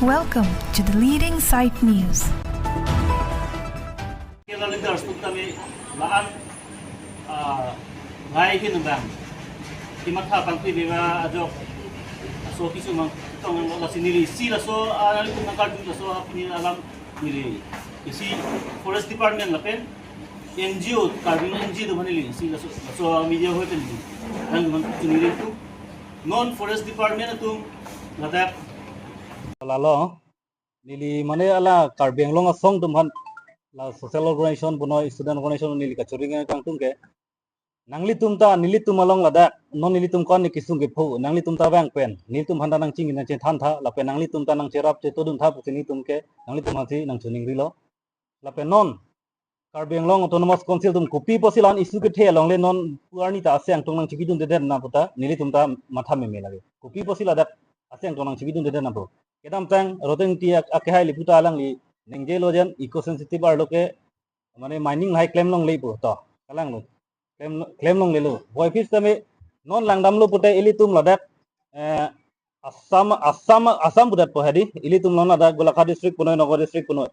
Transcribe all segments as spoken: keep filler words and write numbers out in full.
Welcome to the leading site news. Kerala leaders atum tame la-an, ah, lahai ahin abang kematha pangpi beba ajok aso kesung mang tong lo, lasi neli isi laso, ah, nangkarju laso apni alam neli isi Forest Department lapen N G O, Karbi N G O atum aphan neli isi laso, laso media ahoi pen neli nangpachini ri tu, non Forest Department atum ladak lalo, neli mane hala Karbi Anglong asong atum aphan, la social organization punoi student organization neli kachuri kangtung ke, nanglitum ta nelitum along ladak non nelitum ko-an kesung kepho, nanglitum ta vang pen nelitum aphan ta nangchingki nangchethan tha lapen nanglitum ta nangcherap chetodun tha pusi nelitum ke nanglitum aphansi nangchiningrilo. Lapen non Karbi Anglong Autonomous Council atum kopi pusi la-an issue kethe along le non pu arni ta ase angtong nangchipidunde det na puta nelitum ta matha meme lage. Kopi pusi ladak ase angtong nangchipidunde det na pu. Kedamtang Roton Engti ak-, akehai le puta alangli ningje lo jen eco sensitive arlo ke mane mining lahai klem longle pu to. Kalang lo. Klem, klem longlelo. Voiphit tame non langdamlo pute ilitum ladak, eh, Assam, Assam, Assam pudet po hadi. Ilitum non ladak Golaghat district punoi, Nagaon district punoi.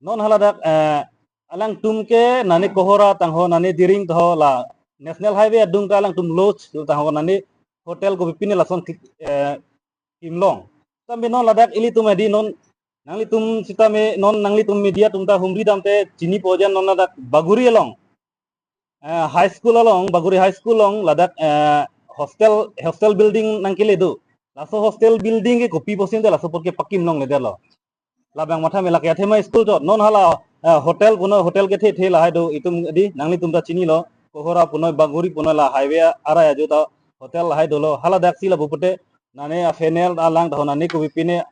Non haladak, eh, alangtum ke nane Kohora tangho, nane Diring tangho la National Highway adung ta alangtum lodge tangho, nane hotel kopipine lason ki-, eh, kimlong. Sambil non ladak ilitum hadi non nanglitum sitame non nanglitum media atum ta humri damte chinipo jen non ladak Baguri along, eh, high school along, Baguri High School along ladak, eh, hostel, hostel building nangkele do. Laso hostel building ke kopi pusi te laso apot ke pakim longledetlo. Labang matha mela ke athema school chot. Non hala, eh, hotel punoi, hotel kethe the lahai do, itum di nanglitum ta chinilo. Kohora punoi, Baguri punoi la highway arai ajo ta hotel lahai dolo. Haladak si lapu pute nane a-funeral alang tangho, nane kopipine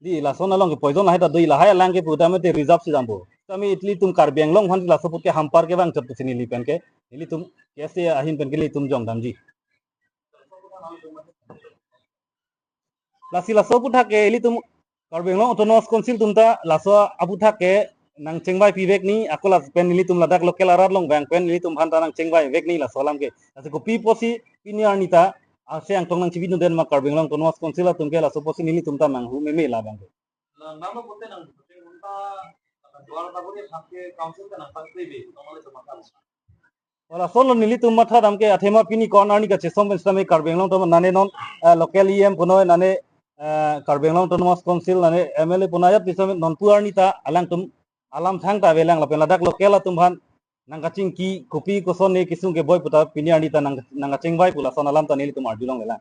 di lason along ke poison lahai ta do, lahai alang ke puta mete reserve si dampo. Tame ilitum Karbi Anglong aphan laso apot ke hampar kevang chot pusi neli pen ke, nelitum K S A ahin pen ke nelitum jong damji. Lasi laso aphuthak ke ilitum Karbi Anglong Autonomous Council atum ta laso aphuthak ke nangchengvai pivek ni, ako lapen nelitum ladak local arat along vang pen nelitum aphan ta nangchengvai vek ni laso alam ke. Lasi kopi pusi pini arni ta ase angtong nangchipidunde ma Karbi Anglong Autonomous Council atum ke, laso pusi nelitum ta manghu meme labang ke. Nang nama pute nang pute nang ta duar ta pute thak ke council ta nang pangkri be, nang mali cuma kan. Wala solo nelitum matha dam ke athema pini ko-an arni kachesong pen sitame Karbi Anglong atum nane non, eh, local E M punoi nane, eh, Karbi Anglong Autonomous Council nane M L A punoi ajat pi sitame non pu arni ta alangtum alam thangta avelang lapen ladak local atum aphan nangkachingki kopi koson ne kesung keboi puta pini arni ta nang, nangkachengvai pu lason alam ta nelitum arjulonglelang.